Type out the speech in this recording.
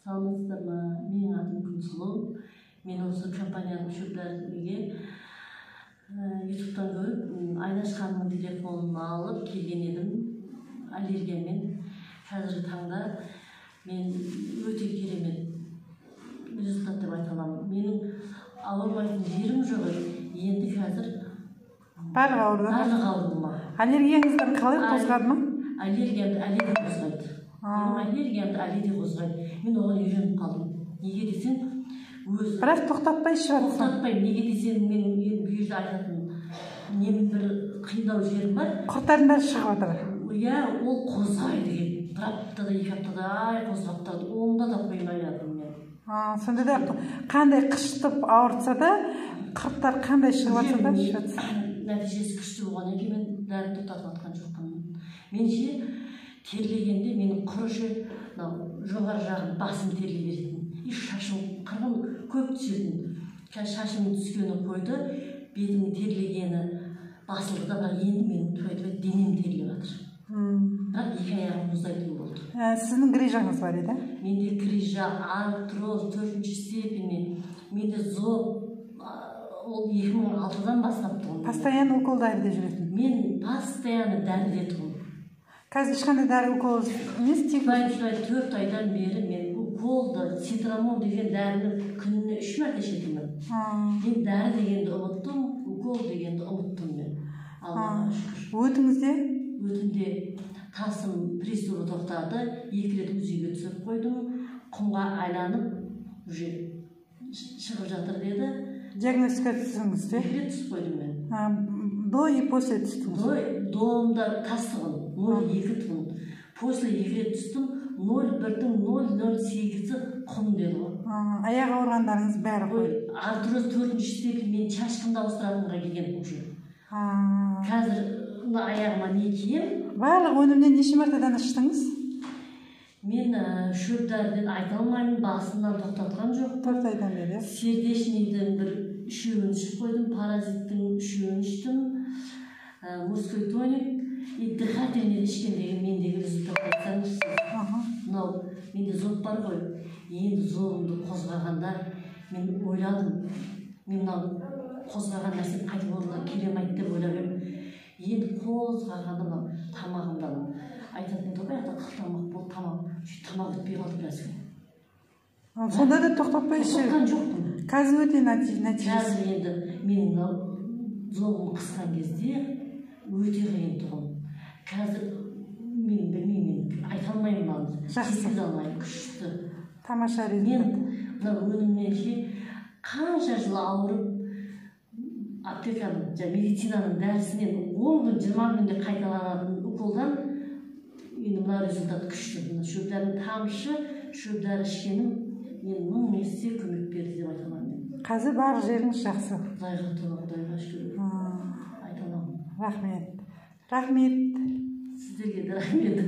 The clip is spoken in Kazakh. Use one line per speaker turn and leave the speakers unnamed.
Саламатсыздар ма? Менің атым Күнсұлу. Мен осы компанияның шөп дәріге ютубтан көріп, Айнаш ханымның телефонын алып келген едім аллергиямен. Қазіргі таңда мен өте керемет результат деп айта аламын. Менің ауырмайтын жерім жоқ еді. Енді қазір
барлық ауырды.
Барлық ауруыма.
Аллергияңыздан қалай, қозғады ма?
Аллергиямды әлі де қозғайды. Менің аллергиямды әлі де қозғайды. Мен оған үйреніп қалдым. Неге десең, өз
Бірақ тоқтатпай ішіп жатсың.
Тоқтатпаймын. Неге десең, мен енді бұл жерде айтатын нем бір қиындау жерім бар.
Құрттардың бәрі шығып жатыр.
Иә, ол қозғайды келіп. Бір аптада, 2 аптада ай қозғап тұрады. Оны да қоймай жатырмын мен.
Сонда да қандай қышытып ауыртса да, құрттар қандай шығып жатса да, ішіп жатсың.
Нәтижесі күшті болғаннан кейін мен дәріні тоқтатып жатқан жоқпын. Мен ше, терлегенде менің құрышы мынау жоғары жағым, басым терлей беретін и шашым қырғын көп түсетін. Қазір шашымның түскені қойды, бетімнің терлегені басылды да, бірақ енді менің, тура айтпай, денем терлеп жатыр. Бірақ екі аяғым мұздайтын болды.
Сіздің грыжаңыз бар еді?
Менде грыжа, артроз төртінші степені, менде зоб, ол 2006-дан бастап тұғын.
Постоянно укол дәріде жүретін.
Мен постоянно дәріде тұғын.
Қазір ешқандай дәрі, укол емес, тек
Шулай, 4 айдан бері мен уколды, цитрамон деген дәріні күніне үш мәрте ішетінмін. Мен дәрі дегенді ұмыттым, укол дегенді ұмыттым мен, Аллаға шүкір.
Өтіңізде?
Өтімде тасым приступы тоқтады. Екі рет УЗИге түсіріп қойдым. Құмға айланып уже шығып жатыр деді.
Диагностика түстіңіз де?
Екі рет түсіп қойдым мен.
До и после түстіңіз?
Домда тас тұғын, 0,2 тұғын. После екі рет түстім, 0,1-дің 0,08-і құм деді ғой.
Аяқ ауырғандарыңыз бәрі
Ой,
қой.
Артроз төртінші степень. Мен чашкамды ауыстыратынға келген уже. Қазір мына аяғыма не киемін?
Барлық өнімнен неше мәртеден іштіңіз?
Мен шөп дәріден айта алмаймын, басынан тоқтатқан жоқ.
4 айдан бері, иә?
Сердечныйдың бір үшеуін ішіп қойдым, паразиттің үшеуін іштім, мужской тоник и дыхательный ішкендегі мендегі результат айтсаңызшы сіз. Мынау менде зоб бар ғой. Енді зобымды қозғағанда мен ойладым, мен мынау қозғаған нәрсем қайтып орнына келе алмайды деп ойлап едім. Енді қозғағанда мынау тамағымдан айтатын еді ғой, баяғыда қыл тамақ болды, тамақ сөйтіп тамақ өтпей қалды біраз күн.
Сонда да тоқтатпай іше.
Тоқтатқан жоқпын.
Қазір өте нәтижесі.
Қазір енді менің мынау зобым қысқан кезде өте қиын тұғын. Қазір мен білмеймін, мен айта алмаймын мынаны.
Жақсы.
Жеткізе алмаймын, күшті.
Тамаша
Мен
результат.
Мына өнімнен ше, қанша жыл ауырып, аптеканың жаңа медицинаның дәрісінен 10 күн, 20 күнде қайталанатын уколдан енді мына результат күшті. Мына шөп дәрінің тамшы шөп дәрі ішкенім мен мың есе көмек берді деп айта аламын мен.
Қазір барлық жеріңіз жақсы.
Құдайға тоба, Құдайға шүкір, айта аламын.
Рахмет, рахмет.
Сіздерге де рахмет.